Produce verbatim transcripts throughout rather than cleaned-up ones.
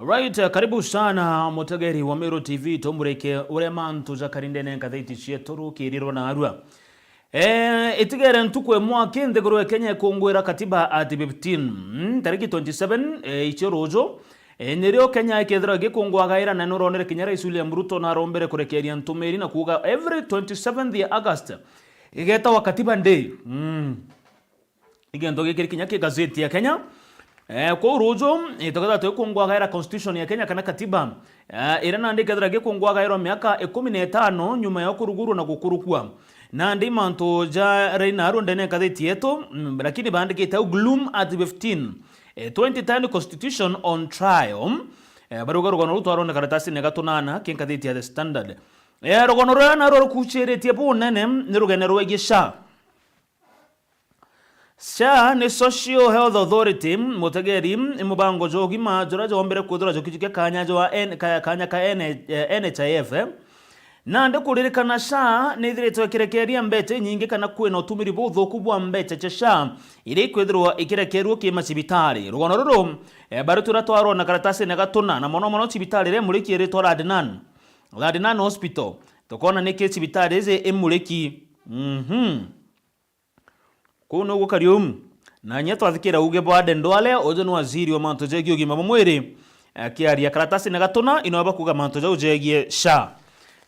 Right, eh, karibu sana mutegeri wa Meru T V, tumurike uria mantu jakari ndene ngathiti cietu rukirirwa narua. Eh, itigere ntuku imwe aki nthiguru ya Kenya ikungwira katiba at fifteen. Mm, tariki twenty seven, eh, icio ruju, eh, nirio Kenya ikethirwa gikungwagaira, na nuronere kinya Rais William Ruto narombere kurekeria ntumiri na kuuga every twenty seventh ya August igetawa Katiba Day. Mm. Igento gikiri kinya ki gazeti ya Kenya. Eh, kuu ruju, eh, tukethirwa twikungwagaira constitution ya Kenya kana katiba, eh, iria nandi ikethirwa gikungwagairwa miaka ikumi na itano nyuma ya kurugurwa na gukurukua. Nandi mantu ja rainaru ndene ngatheti yetu, mm, lakini bandikite au gloom at fifteen. Eh, twenty ten constitution on trial. Eh, baruga rugano ruu twarona karatasine ga tunana ki ngatheti ya The Standard. Eh, rugano ruria naruo rukuchiritie bunene ni rugene rwegie SHA. SHA ni Social Health Authority, mutegeri, i mubango jwa ugima juria jombere kwithirwa jukijukia kanya jwa N-, ka-, kanya ka N-, eh, N H I F, eh. Nandi kuririkana SHA ni ithiritwe ikirekeria mbeca inyingi kana kwina utumiri buthuku bwa mbeca cia SHA iria ikwithirwa ikirekerua ki macibitari. Rugano ruru, eh, bari turia twarona karatasine ga tuna, na mono mono cibitari iria imuriki iritwa Ladnan. Ladnan Hospital. Tukona niki cibitari iji imuriki. Mhm. Kuu niu gukari uu. Na inya twathikira uuge bwa Aden Duale, uju ni waziri wa mantu jegie ugima bwa mwiri, akiaria karatasine ga tuna, ino bakuuga mantu jau jegie SHA.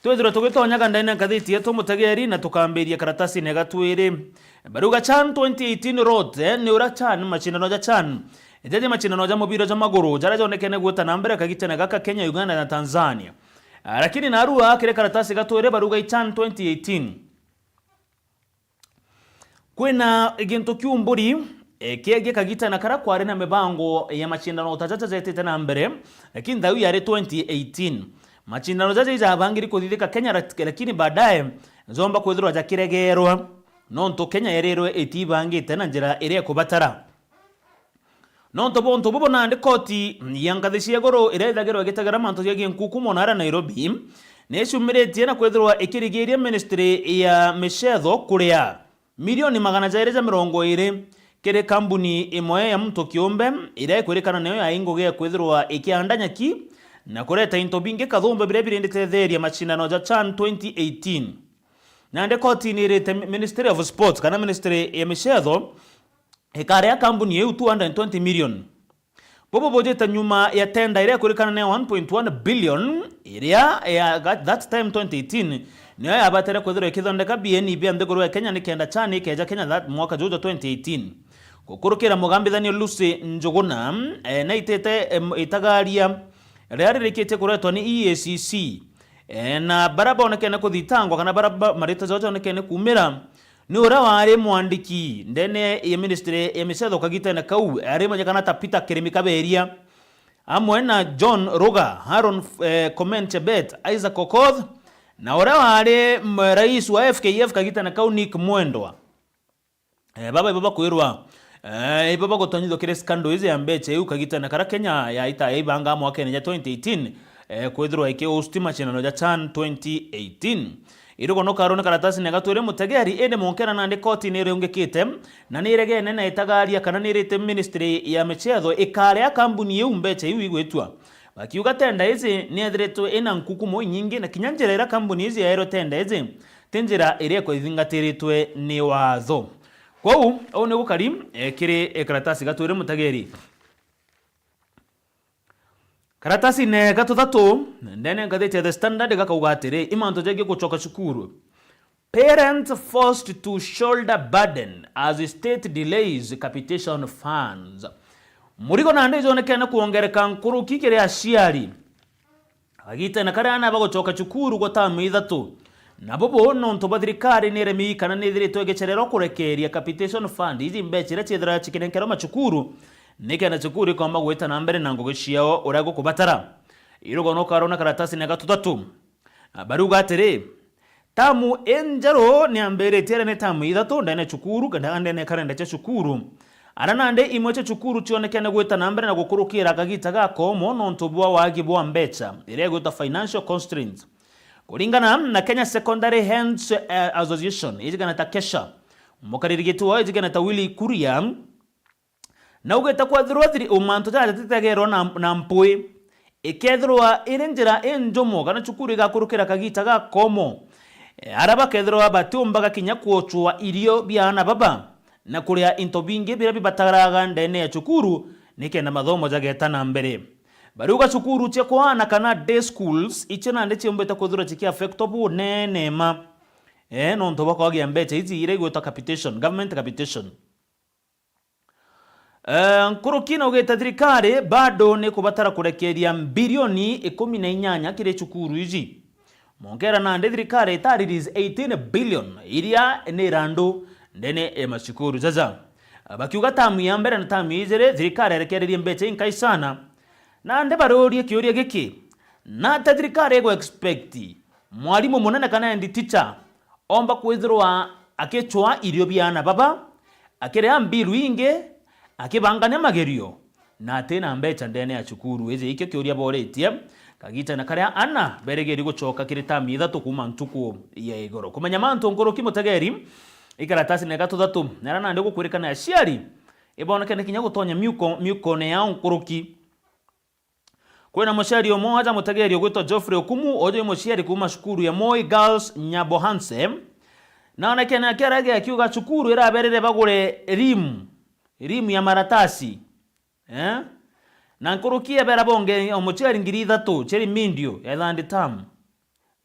Twithirwe tugitonyaga ndene ngathiti yetu mutegeri, na tukambiria karatasine ga twiri. Baruga CHAN twenty eighteen rot, eh, ni uria CHAN, macindano ja CHAN, jaja macindano ja mubira ja maguru, jaria jonekene gwita na mbere kagitene gaka Kenya, Uganda na Tanzania. Ah, lakini narua kiri karatasi ga twiri baruga i CHAN twenty eighteen. Kwina gintu kiu mburi, eh, kiegie kagitene karia kwari na mibango ya macindano ta jaja jetite na mbere, lakini thau yari twenty eighteen. Macindano jaja ijabangiri kuthithika Kenya, lak-, lakini baadaye jomba kwithirwa jakiregerwa, nontu Kenya yerirwe itibangite na njira iria ikubatara. Nontu bwa untu bubu, nandi koti ya ngathi cia iguru iria ithagirwa igitegera mantu jegie nkukumo naria Nairobi, ni icumiritie na kwithirwa ikirigiiria ministry ya micetho kuria milioni magana jairi ja mirongo iiri kiri kambuni imwe ya muntu kiumbe iria ikwirikana niyo yai ngugi ya kwithirwa ikianda nyaki na kureta into bingi kathumba biria birinditetheria macindano ja CHAN twenty eighteen. Nandi koti ni irite Ministry of Sports kana ministry ya micetho ikaria kambuni iu two hundred and twenty million. Bubu bujite nyuma ya tenda iria ikurikana ni one point one billion, iria ya that, that time twenty eighteen, niyo yabatire kwithirwa ikithondeka B N E B ya nthiguru ya Kenya nikenda CHAN ikeja Kenya that mwaka juju twenty eighteen. Gukurukira mugambithania Lucy Njuguna, eh, naitite, em, itagaria riria ririkitie kuretwa ni E A C C, eh, na baria bonekene kuthitangwa kana baria ba-, marita jao jonekene kuumira, ni uria wari mwandiki ndene ya ministry ya micetho kagitene kau, ari manyekana ta Peter Kirimi Kaberia, amwe na John Ruga, Aaron, eh, Komen Chebet, Isaac Okoth, na uria wari, mm, rais wa F K F kagitene kau, Nick Mwendwa. Eh, baba ibo bakwirwa, eh, ibo bagutonyithua kiri scandal iji ya mbecha iu kagitene karia Kenya yaita yaibanga mwakene ja twenty eighteen, eh, kwithirwa iki host macindano ja CHAN twenty eighteen. Irugo no karone karatasi nega twire mutegeri, indi munkera nandi koti ni iriungikite na ni iregene na itagaria kana ni irite ministry ya michetho ikaria kambuni iu mbecha iu igwitwa. Bakiuga tenda iji ni ethiritwe ina nkukumo inyingi, na kinya njira iria kambuni iji yaerwe tenda iji ti njira iria ikwithingatiritwe ni watho. Kwou, uu ni gukari, eh, kiri, eh, karatasi gatwire mutegeri. Karatasine ga tuthatu, ndene ngathiti ya The Standard gakauga atiri, i mantu jegie gucoka cukuru. Parents forced to shoulder burden as state delays capitation funds. Murigo nandi ijonekene kwongereka nkuruki kiri aciari. Kagitene karia aana bagucoka cukuru gwa tamu ithatu. Na bubu nontu bwa thirikari ni iremi kana ni ithiritwe igicererwa kurekeria capitation fund, iji mbecha iria ciithirwa cikinenkerwa macukuru, nikenda cukuru ikomba gwita na mbere na ngugi ciao uria gukubatara. Irugo no karona karatasine ga tuthatu. Baruga atiri, tamu injeru ni ambiritie, iria ni tamu ithatu ndene cukuru, kana ndene karenda cia cukuru. Aria nandi imwe cia cukuru cionekene gwita na mbere na gukurukira kagita ga komo nontu bwa wagi bwa mbecha, iria igwitwa financial constraints. Kuringana na Kenya Secondary Heads, eh, Association, ijigana ta KESHA, mukariri giti wao ijigana ta Willy Kuria, naugite kwethirwa thiri-, mantu jaja jatitegerwa na, na mpui, ikethirwa iri njira injumu kana cukuru igakurukira kagita gakomo, e, aria bakethirwa batiumbaga kinya kucwa irio bia aana baba na kuria into bingi biria bibataraga ndene ya cukuru nikenda mathomo jageta na mbere. Bariuga cukuru cia kwa aana kana day schools icio nandi ciumbite kwithirwa ciki affectwa bunene ma, e, nontu bwa kwagia mbeca iji iria igwitwa capitation, government capitation. Eh, nkuruki naugite thirikari bado ni kubatara kurekeria mbirioni ikumi na inyanya kiri cukuru iji. Monkera nandi thirikari ita release eighteen billion iria ni irandu ndene ya macukuru jaja. Bakiuga tamu ya mbere na tamu ijiri thirikari erekererie mbeca inkai sana. Nandi barurie kiuria giki, nate thirikari igu expect mwarimu munene kana head teacher omba kwithirwa akicwa irio bia aana baba, akiria mbilu ingi, akibangania magerio, na ati na mbeca ndene ya cukuru iji? Ikio kiuria boritie kagitene karia aana berigiri gucoka kiri tamu ithatu kuuma ntuku ya igoro. Kumenya mantu nkuruki, mutegeri, ikaratasi nega tuthatu nera nandi gukwirikana aciari ibonekene kinya gutonya miuko, miukone yao nkuruki. Kwina muciari umwe aja mutegeri ugwitwa Geoffrey Okumu, uju i muciari kuuma cukuru ya Moi Girls Nyabohanse, naonekene akiaragia akiuga cukuru iraberire bagure rimu, rimu ya maratasi, eh? Na nkuruki ebera bonge o muciari ngiri ithatu cia rimindio ya third term.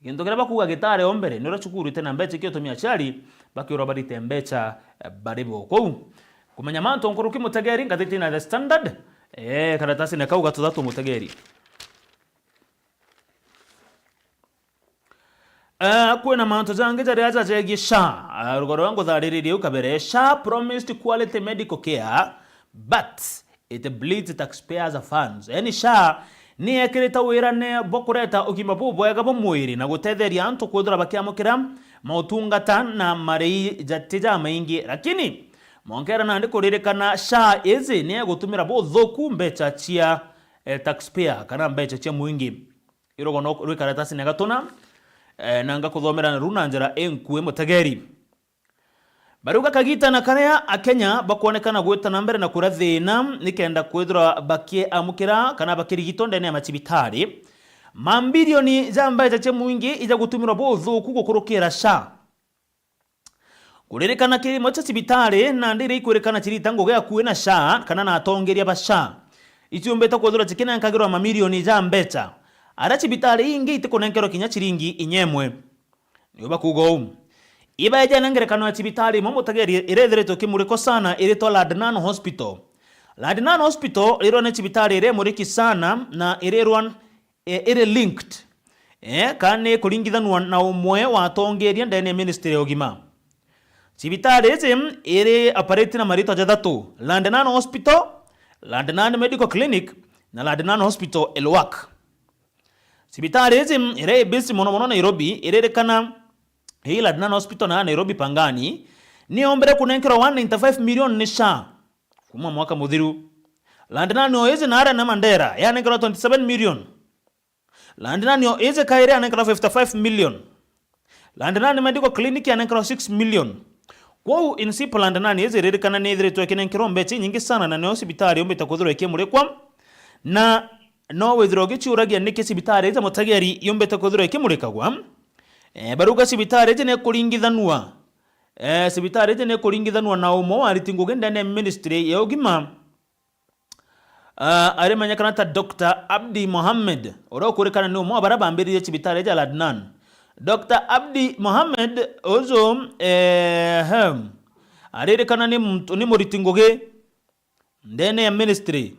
Gintu kiria bakuuga gitari o mbere, ni uria cukuru iti na mbeca ikio itumi aciari bakiurwa barite mbeca, eh, bari bo kuu. Kumenya mantu nkuruki, mutegeri, ngathitine ya The Standard, eh, karatasine kau ga tuthatu, mutegeri. Eh, kwina mantu jangi jaria aja jegie SHA, eh, rugo rwa nguthariririe u kabere. SHA promised quality medical care, but it bleeds taxpayers' funds. Yaani SHA ni yekirite wirane bwa kureta ugima bubwega bwa mwiri na gutetheria antu kwithirwa bakiamukira mautungata na marii jati jamaingi. Lakini monkera nandi kuririkana SHA iji ni egutumira buthuku mbeca cia, eh, taxpayer kana mbeca cia mwingi. Irugono rwi karatasine gatuna, eh, na ngakuthomera naru na njira inkui, mutegeri. Bariuga kagitana karia Akenya bakwonekana gwita na mbere na kuria thina nikenda kwithirwa bakiamukira kana bakirigitwa ndene ya macibitari, mambirioni ja mbeca cia mwingi ija gutumirwa buthuku gukurukira SHA. Kuririkana kirimo cia cibitari nandi iria ikwirikana cirita ngugi akui na SHA kana na atongeria ba SHA, iciumbite kwithirwa cikinenkagirwa mamirioni ja mbeca, aria cibitari ingi itikunenkerwa kinya ciringi inya imwe. Nio bakuuga uu. Ibaejene ngerekano ya cibitari imwe mutegeri iria ithiritwe ikimurikwa sana iritwa Ladnan Hospital. Ladnan Hospital irirwa ni cibitari iria imuriki sana na irirwa, e, iri linked, e, kana ni kuringithanua na umwe wa atongeria ndene ya ministry ya ugima. Cibitari iji iri operate na maritwa jathatu: Ladnan Hospital, Ladnan Medical Clinic na Ladnan Hospital Elwak. Cibitari iji iria i busy mono mono Nairobi iririkana, hii Ladnan Hospital na Nairobi Pangani, ni yombere kunenkerwa one ninety-five million ni SHA kuma mwaka muthiru. Ladnan o iji na aria na Mandera yanenkerwa twenty-seven million. Ladnan o iji kairi yanenkerwa fifty-five million. Ladnan Medical Clinic yanenkerwa six million. Kwou in simple, Ladnan iji iririkana ni ithiritwe ikinenkerwa mbeca inyingi sana, na nio cibitari yumbite kwithirwa ikimurikwa. Na no withirwa ugiciuragia niki cibitari iji mutegeri yumbite kwithirwa ikimurikagwa. E, baruga cibitari iji ni kuringithanua, e, cibitari iji ni kuringithanua na umwe wa ariti ngugi ndene ya ministry ya ugima. Ah, arimenyekana ta Doctor Abdi Mohamed, uria ukurikana ni umwe wa baria bambiririe cibitari ja Ladnan. Doctor Abdi Mohamed uju, ehem, aririkana ni muntu, ni muriti ngugi ndene ya ministry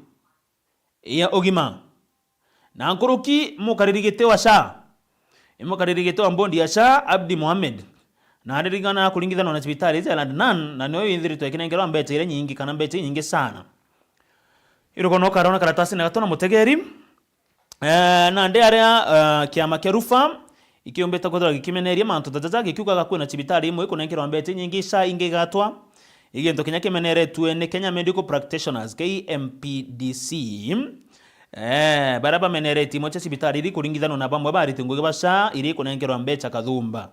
ya ugima. Na nkuruki mukariri giti wa SHA, imukariri giti wa board ya SHA, Abdi Mohamed, na aririkana kuringithanwa na cibitari ja Ladnan, na nio ithiritwe ikinengerwa mbeca iria nyingi, kana mbeca inyingi sana. Irugono karona karatasi na gatona mutegeri. Eh, nandi aria, eh, kiama kia rufa ikiumbite kwithirwa gikimeneria mantu ta jaja, gikiugaga kwina cibitari imwe ikunenkerwa mbeca inyingi, SHA ingi igatwa. Igintu kinya kimeneretue ni Kenya Medical Practitioners, K M P D C. Eh, baria bameneretie imwe cia cibitari iri kuringithanwa na bamwe ba ariti ngugi ba SHA iri kunenkerwa mbeca kathumba.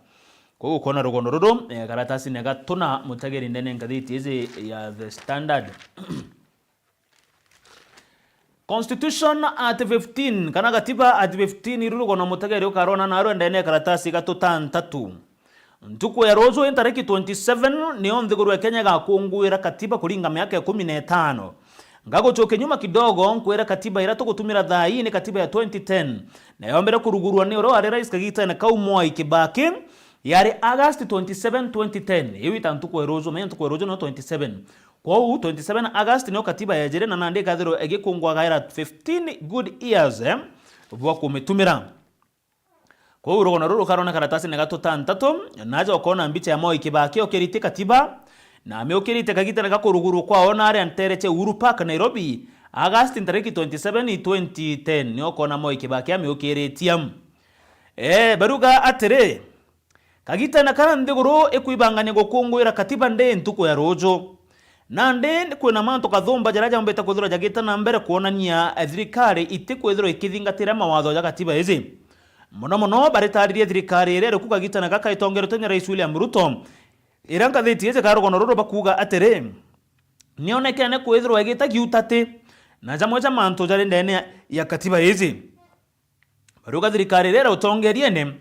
Koguo kwona rugono ruru, eh, karatasine gatuna mutegeri ndene ngathiti iji ya The Standard. Constitution at fifteen, kana Katiba at fifteen, iru rugono mutegeri ukarona narua ndene ya karatasi gatu tantatu. Ntuku ya ruju, ntariki twenty-seven, niyo nthiguru ya Kenya igakunguira Katiba kuringa miaka ikumi na itano. Ngagucokia nyuma kidogo, nkwire Katiba iria tugutumira thaa ii ni Katiba ya twenty ten, na yombere kurugurwa ni uria wari rais kagitene kau, Mwai Kibaki, yari August twenty-seven, twenty ten. Iu ita ntuku ya ruju, menya ntuku ya ruju no twenty-seven. Kwou, twenty-seven August nio Katiba yejire, na nandi ikathirwa igikungwagaira fifteen good years, eh, bwa kumitumira. Kwou rugono ruru rukarona karatasine gatu tantatu, naja ukoona mbicha ya Mwai Kibaki ukirite Katiba, na amiukirite kagitene ga kurugurwa kwao naria ntere cia Uhuru Park, Nairobi, August ntariki twenty-seven, twenty ten, nio ukoona Mwai Kibaki amiukiritie. Ee, baruga atiri, kagitene kara nthiguru ikwibangania gukunguira Katiba ndi ntuku ya ruju. Nandi kwina mantu kathumba jaria jaumbite kwithirwa jagite na mbere kwonania, eh, thirikari itikwithirwa ikithingatira mawatho ja Katiba iji. Mono mono baritaririe thirikari iria iriku kagitene gaka itongeretwe ni Rais William Ruto, iria ngathiti iji ka rugono ruru bakuuga atiri, nionekene kwithirwa igita giutati na jamwe ja mantu jari ndene ya, ya Katiba iji. Baruga thirikari iria iri utongeriene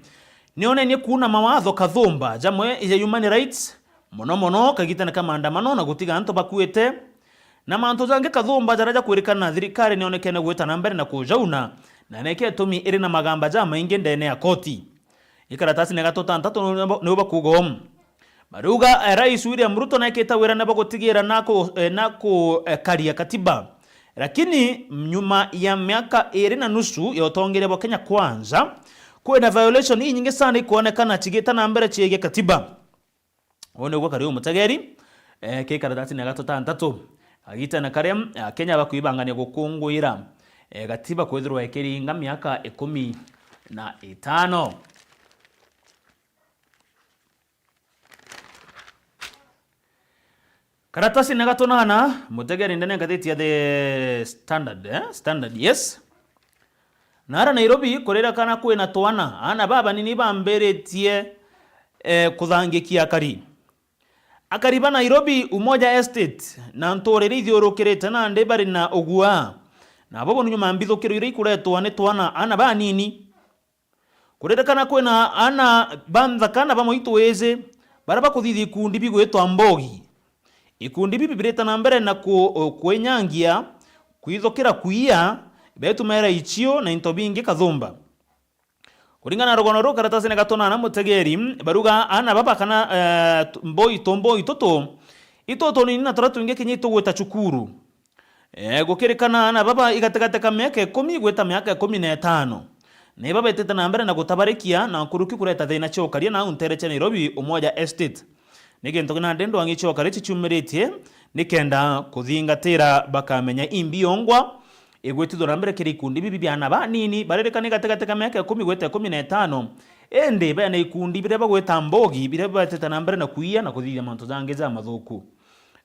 nionenie kuuna mawatho kathumba jamwe ja human rights, mono mono kagitene ka maandamano na gutiga antu bakuite, na mantu jangi kathumba jaria jakwirikana thirikari nionekene gwita na mbere na kujauna, na neke itumi iri na magamba jamaingi ndene ya koti. Ikaratasi ni gatu tantatu niu bakuuga uu. Bariuga, eh, Rais William Ruto naekite wira na bagutigira na ku, eh, na ku, eh, karia katiba. Lakini nyuma ya miaka iri na nusu ya utongeria bwa Kenya Kwanza, kwina violation inyingi sana ikwonekana cigita na mbere ciegie katiba. Uu niguo kari umutegeri, eh, ki karatasine gatu tantatu. Agitene karia, eh, Kenya bakwibangania gukunguira, eh, gatiba kwithirwa ikiringa miaka ikumi na itano. Karatasi na gatunana, mutegeri ndene ngathiti ya The Standard, eh? Standard, yes. Nara Nairobi, kuririkana kwina twana, ana babanini bambiritie, eh, kuthangikia akari. Akari ba Nairobi, Umoja Estate, na nturire ithiurukirite nandi bari na ugua. Nabo boni nyuma mbithukiro iria ikuretwa ni twana, ana banini. Kuririkana kwina ana ba nthaka na ba mwitu iji, baria bakuthithia ikundi bigwitwa mbogi. Ikundi bibi birita na mbere na ku-, kwinyangia, kwithukira kwiya, betumaira ichio na into bingi kathumba. Kuringana na rugono ruu karatasine gatunana mutegeri, baruga ana baba kana, eh, tu-, mboi tumboi tutu, itu tunini na turia twingi kinya itugwita cukuru. Eh, gukirikana ana baba igatigate ka miaka ikumi gwita miaka ikumi na itano. Nibo betite na mbere na gutabarikia na nkuruki kureta thina cia ukaria na au ntere cia Nairobi, Umoja Estate. Ni gintu kina nde ndwangi cia ukari ciciumiritie, nikenda kuthingatira bakamenya imbi yongwa igwitithwa na mbere kiri ikundi bibi bia ana banini, baririkana igatigate ka miaka ikumi gwita ikumi na itano. Indi bena ikundi biria bagwita mbogi, biria betite na mbere na kwiya na kuthithia mantu jangi jamathuku.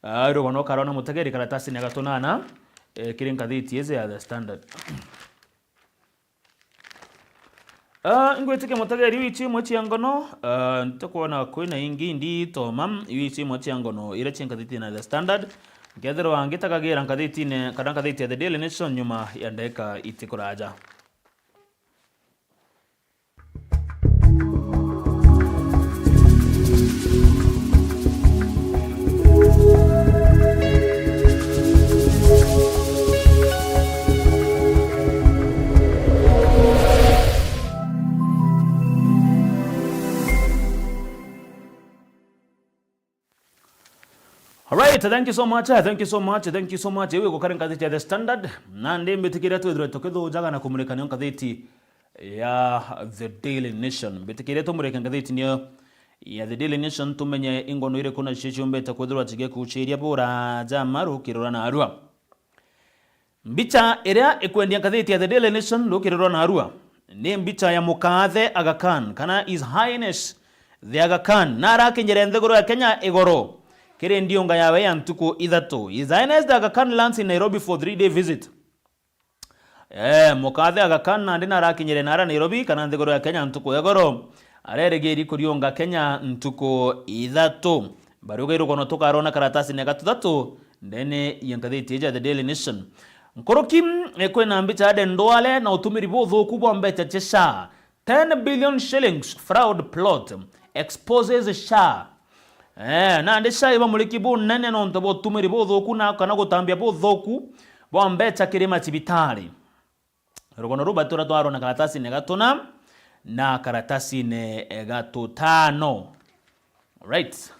Ah, rugono ukarona mutegeri karatasine gatunana, eh, kiri ngathiti iji ya The Standard. Ah, ngwitikia mutegeri, iu ichi imwe cia ngono, ah, ntikwona kwina ingi ndi toma, iu ichi imwe cia ngono iria cia ngathitine ya The Standard, nkethirwa ngitagagira ngathitine, kana ngathiti ya The Daily Nation nyuma ya ndagika itikuraja. Alright, thank you so much, thank you so much, thank you so much. Iwe gukari ngathiti ya The Standard, nandi mbitikiria twithirwe tukithujaga na kumurikania ngathiti ya The Daily Nation. Mbitikiria tumurike ngathiti niyo ya The Daily Nation, tumenye ingono iriku nacio ciumbite kwithirwa cigikuciria bura ja maru kirura na arua. Mbicha iria ikwendia ngathiti ya The Daily Nation rukiri rwa narua ni mbicha ya Mukathe Aga Khan, kana His Highness the Aga Khan, na arakinyire nthiguru ya Kenya igoro kiri ndiunga yawe ya ntuku ithatu. His Highness the Aga Khan lands in Nairobi for three-day visit. Eh, Mukathe Aga Khan nandi narakinyire nara Nairobi kana nthiguru ya Kenya ntuku ya igoro. Arerigiri kuriunga Kenya ntuku ithatu. Bariuga irugono tukarona karatasine gatuthatu ndene ya ngathiti iji ya The Daily Nation. Nkuruki, eh, kwina mbicha ya Aden Duale na utumiri buthuku bwa mbecha cia SHA. Ten billion shillings fraud plot exposes SHA. Eh, nandi SHA iba muriki bunene nontu bwa utumiri buthuku na kana gutambia buthuku bwa mbecha kiri macibitari. Rugono ruu batura twarona karatasine gatuna na karatasine gatutano. Right.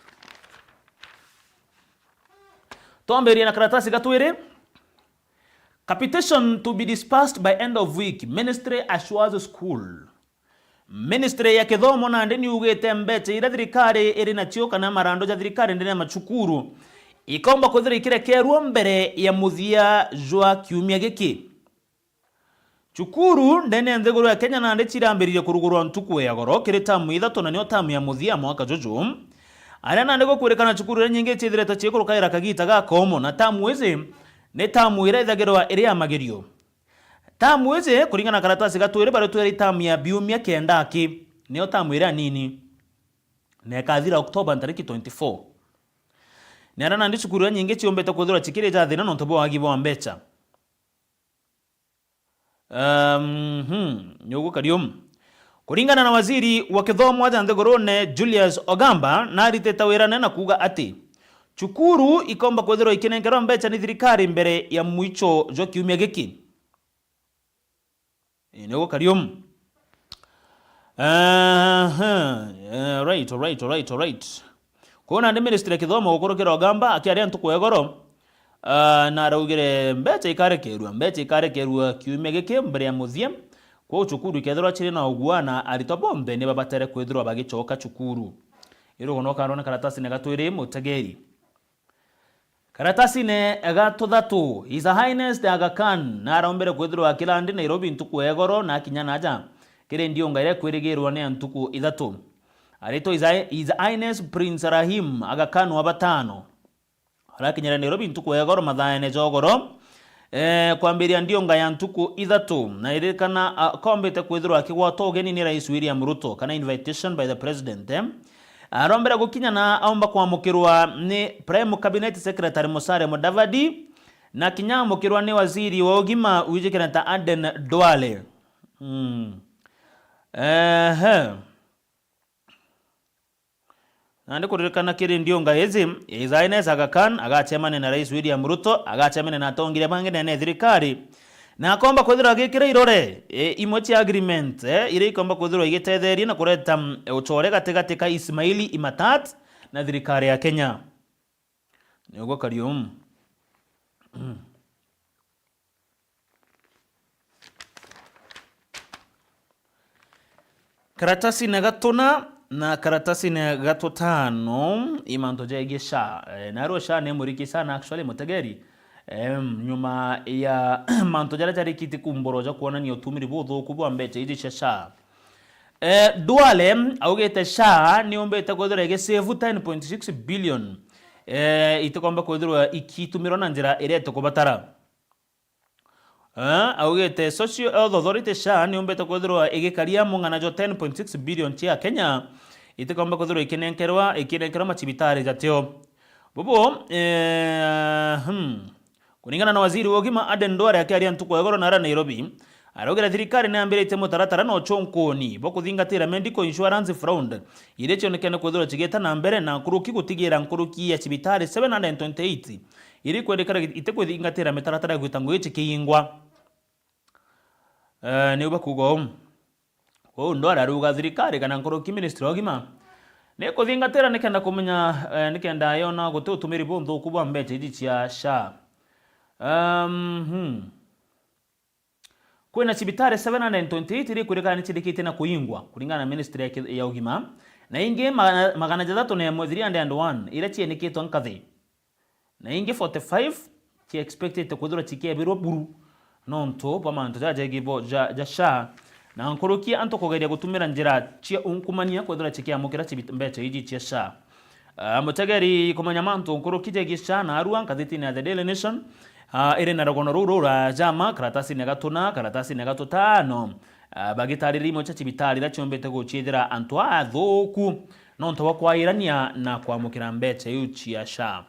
Twambirie na karatasi gatwiri. Capitation to be dispersed by end of week, ministry assures school. Ministry ya kithomo nandi niugite mbecha iria thirikari iri nacio kana marando ja thirikari ndene ya macukuru ikomba kwithirwa ikirekerua mbere ya muthia jwa kiumia giki. Cukuru ndene ya nthiguru ya Kenya nandi cirambiririe kurugurwa ntuku ya goro kiri tamu ithatu, na nio tamu ya muthia mwaka juju. Aria nandi gukwirikana cukuru iria nyingi ciithiritwe ciikurukaira kagiita ga komo, na tamu iji ni tamu iria ithagirwa iri ya magerio. Tamu iji, kuringana na karatasi gatwiri, baritwire i tamu ya biumia kenda aki, nio tamu iria nini, na ikathira Oktoba ntariki twenty-four. Ni aria nandi cukuru iria nyingi ciumbite kwithirwa cikiri ja thina nontu bwa wagi bwa mbecha. Um, hmm, ni ugukari umu. Kuringana na waziri wa kithomo aja nthigurune Julius Ogamba, naritite wirane na kuuga ati cukuru ikomba kwithirwa ikinenkerwa mbecha ni thirikari mbere ya mwicho jwa kiumia giki. Ii, ni ugukari umu. Aha, eh, right, alright, alright, alright. Kwou nandi ministry ya kithomo gukurukira Ogamba akiaria ntuku ya igoro, ah, na araugire mbecha ikarekerua, mbecha ikarekerua kiumia giki mbere ya muthia. Kwou cukuru ikethirwa ciri na uguana, aritwa bonthe ni babatere kwithirwa bagicoka cukuru. Irugono karone karatasine gatwiri mutegeri. Karatasine ga tuthatu, His Highness the Aga Khan narombere kwithirwa akirandi Nairobi ntuku ya igoro na akinya naja kiri ndiunga iria ikwirigirwa ni ya ntuku ithatu. Aritwa His High-, His Highness Prince Rahim Aga Khan wa batano arakinyire Nairobi ntuku ya igoro mathaene ja ugoro, eh, kwambiria ndiunga ya ntuku ithatu, na iririkana, ah, akombite kwithirwa akigwatwa ugeni ni Rais William Ruto, kana invitation by the president, eh. Arombere gukinya na aumba kwamukirwa ni Prime Cabinet Secretary Musalia Mudavadi, na kinya amukirwa ni waziri wa ugima wijikene ta Aden Duale. Mm. Ehe. Nandi kuririkana kiri ndiunga iji, His Highness Aga Khan agacemania na Rais William Ruto, agacemania na atongeria bangi ndene ya thirikari, na akomba kwithirwa agikira irore, e, imwe cia agreement, e, iria ikomba kwithirwa igitetheria na kureta, mm, ucore gatigati ka Ismaili Imatat na thirikari ya Kenya. Niguo Kariumu. Karatasine ga tuna na karatasine ga tutano, i mantu jegie SHA. Eh, narua SHA ni muriki sana, actually, mutegeri. Em, nyuma ya mantu jaria jarikite kumboro ja kuonania utumiri buthuku bwa mbecha iji cia SHA. Eh, Duale augite SHA ni umbite kwithirwa igi save ten point six billion. Eh, itikomba kwithirwa ikitumirwa na njira iria itukubatara. Eh, augite Social Health Authority, SHA, ni umbite kwithirwa igikaria mung'ana jwa ten point six billion cia Kenya, itikomba kwithirwa ikinenkerwa, ikinenkerwa macibitari jatio. Bubu, eh, hmm. Kuringana na waziri wa ugima Aden Duale akiaria ntuku ya igoro nara Nairobi, araugire thirikari ni yambiritie mutaratara na uchunkuni bwa kuthingatira medical insurance fraud, iria cionekene kwithirwa cigita na mbere na nkuruki gutigira nkuruki ya cibitari seven hundred twenty-eight iri kwendekana itikwithingatira mitaratara ya gwita ngugi cikiingwa. Eh, niu bakuuga uu. Kwou Duale arauga thirikari kana nkuruki ministry ya ugima ni kuthingatira nikenda kumenya, eh, nikenda yona guti utumiri bunthuku bwa mbecha iji cia SHA. Um, hmm. Kwina cibitari seven hundred twenty-eight iria ikwirikana ni ciirikitie na kuingwa, kuringana na ministry ya ki-, ya ugima, na ingi magana, magana jathatu na imwe, three hundred and one, iria cienikitwe nkathi, na ingi forty-five cia expected kwithirwa cikebirwa buru nontu bwa mantu jaja jegie bo ja, ja SHA, na nkuruki antu kugeria gutumira njira cia unkumania kwithirwa cikiamukira cibit-, mbecha iji cia SHA. Ah, mutegeri kumenya mantu nkuruki jegie SHA narua ngathitine ya The Daily Nation, ah, iri na rugono ruu rura jama, karatasine ga tuna, karatasine ga tutano, ah, bagitariria imwe cia cibitari iria ciumbite guciithira antu athuku nontu bwa kwairania na kwamukira mbecha iu cia SHA.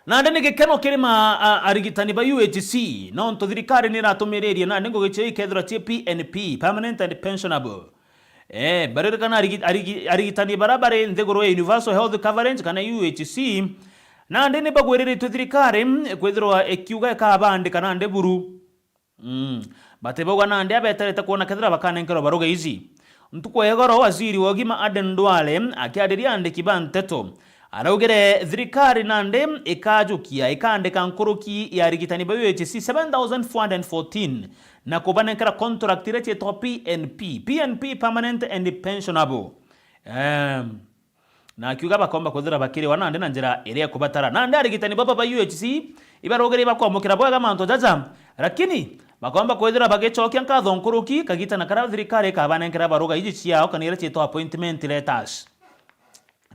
Nandi ni gikeno kiri ma, a, arigitani ba U H C, nontu thirikari ni iratumiririe nandi ngugi cio ikethirwa cie P N P, permanent and pensionable. Eh, baririkana arigi-, arigi-, arigitani bara bari nthiguru ya Universal Health Coverage kana U H C, nandi ni bagwiriritue thirikari kwithirwa ikiuga ikabandika nandi buru. Mm. Batibauga nandi abeterete kwona kethira bakanenkerwa baruga iji. Ntuku ya igoro, waziri wa ugima Aden Duale akiariria andiki ba nteto, araugire thirikari nandi ikajukia, ikaandika nkuruki ya arigitani ba U H C seven thousand four hundred fourteen na kubanenkera contract iria cietagwa P N P, P N P permanent and pensionable. Ehm, na akiuga bakomba kwithira bakiriwa nandi na njira iria ikubatara. Nandi arigitani baba ba U H C ibarugire ibakwamukira bwega mantu jaja, lakini bakomba kwithira bagicokia nkatho nkuruki kagita na karia thirikari ikabanenkera baruga iji ciao kana iria cietwa appointment letters.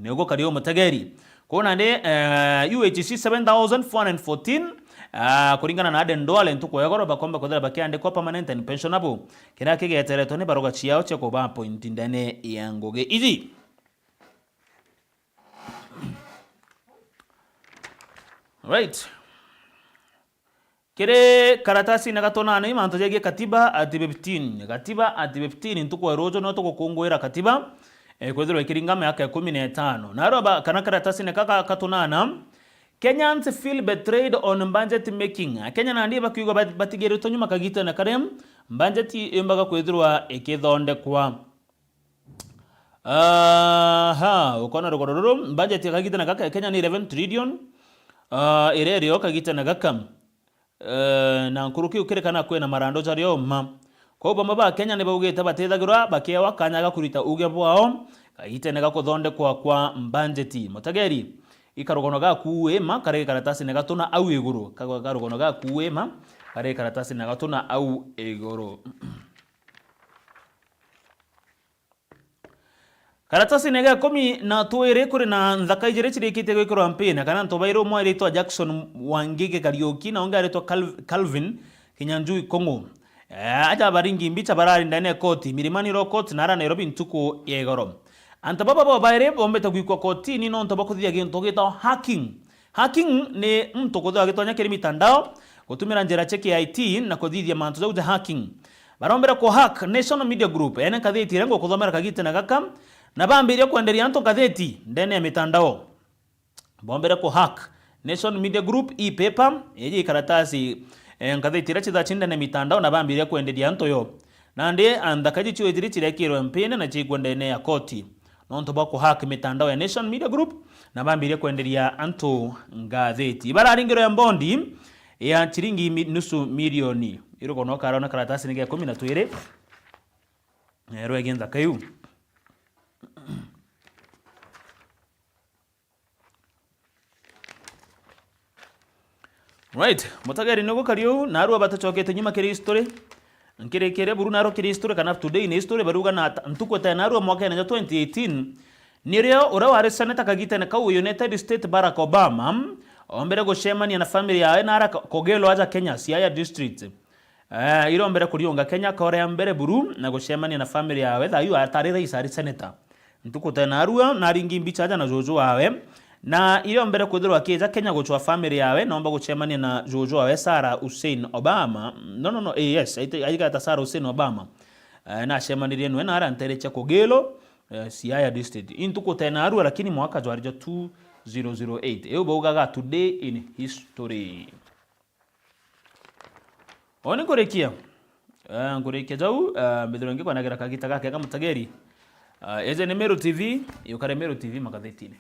Niguo kari umutegeri. Kwou nandi, eh, U H C seven thousand four hundred fourteen, ah, kuringana na Aden Duale, ntuku ya igoro bakomba kwithira bakiandikwa permanent and pensionable, kiria kigeteretwe ni baruga ciao cia kuba appoint ndene ya ngugi iji. Right. Kiri karatasine ga tunana i mantu jegie katiba at fifteen. Katiba at fifteen, ntuku ya ruju no tugukunguira katiba, eh, kwithirwa ikiringa miaka ikumi na itano. Narua ba, kana karatasine ka, ka, ka tunana, Kenyans feel betrayed on budget making. Akenya nandi bakiuga bat-, batigiritwe nyuma kagitene karia budget yumbaga kwithirwa ikithondekwa. Aha, ukona rugoro ruru, budget ya kagitene gaka ya Kenya ni eleven trillion, ah, iria irio kagitene gaka. Eh, na nkuruki ukirikana kwina marando jaria uma. Kwou bamwe ba Kenya ni baugite batithagirwa bakiewa kanya ga kurita uge bwao kagitene ga kuthondekwa kwa budget. Mutegeri, ikarugono gaku wima kari karatasine gatuna au iguru. Ka-, karugono gaku wima kari karatasine gatuna au iguru. Karatasine ga ikumi na twiri kuri na nthaka ijiri cirikitie gwikirwa mpina, kana antu bairi, umwe aritwa Jackson Wangige Kariuki na ungi aritwa Cal-, Calvin Kinyanjui Kung'u. Eh, aja baringi mbicha barari ndene ya koti, Milimani Law Court na ara Nairobi ntuku ya igoro. Antu baba bo bairi bombete gwikwa kotini nontu bwa kuthithia gintu gitagwa hacking. Hacking ni muntu kuthirwa agitonya kiri mitandao, gutumira njira cia ki I T na kuthithia mantu jau ja hacking. Barombere ku hack Nation Media Group, ene ngathiti iria ngukuthomera kagitene gaka, na bambiria kwenderia antu ngathiti ndene ya mitandao. Bombere ku hack Nation Media Group e-paper, iji ikaratasi, eh, ngathiti iria cithaci ndene ya mitandao, na bambiria kwenderia antu yo. Nandi, a, nthaka iji ciwitiri cirekirwe mpine na ciikua ndene ya koti nontu bwa ku hack mitandao ya Nation Media Group, na bambirie kwenderia antu ngathiti. Ibararingirwe mbondi ya ciringi mi-, nusu milioni. Irugono karona karatasine ga ikumi na twiri, eh, rwegie nthaka iu. Right, mutegeri ni gukari uu, narua batacokete nyuma kiri history. Nkirikire buru narua kiri history kana today in history, baruga na ta-, ntuku ta narua mwakene ja twenty eighteen, nirio uria wari seneta kagitene kau United States Barack Obama ombere gucemania na family yawe nara Ko-, Kogelo aja Kenya, Siaya District. Eh, irombere kuriunga Kenya kore ya mbere buru na gucemania na family yawe, thaa iu atari rais, ari senator. Ntuku tena arua, naringi mbicha aja na juju wawe. Na irombere kwithirwa akija Kenya gucwa family yawe, nomba gucemania na juju wawe Sarah Hussein Obama. No, no, no, eh, yes, aite-, aigata Sarah Hussein Obama. Eh, nacemanirie nwe na ara ntere cia Kogelo, eh, Siaya District. Intuku tena arua, lakini mwaka jwari jo two zero zero eight. Eu baugaga today in history. O ni nkurikia. Eh, nkurikia jau, eh, mbithirwe ngikwenagira kagita gakega mutegeri. Eh, eje ni Meru T V, yukare Meru T V magathitine.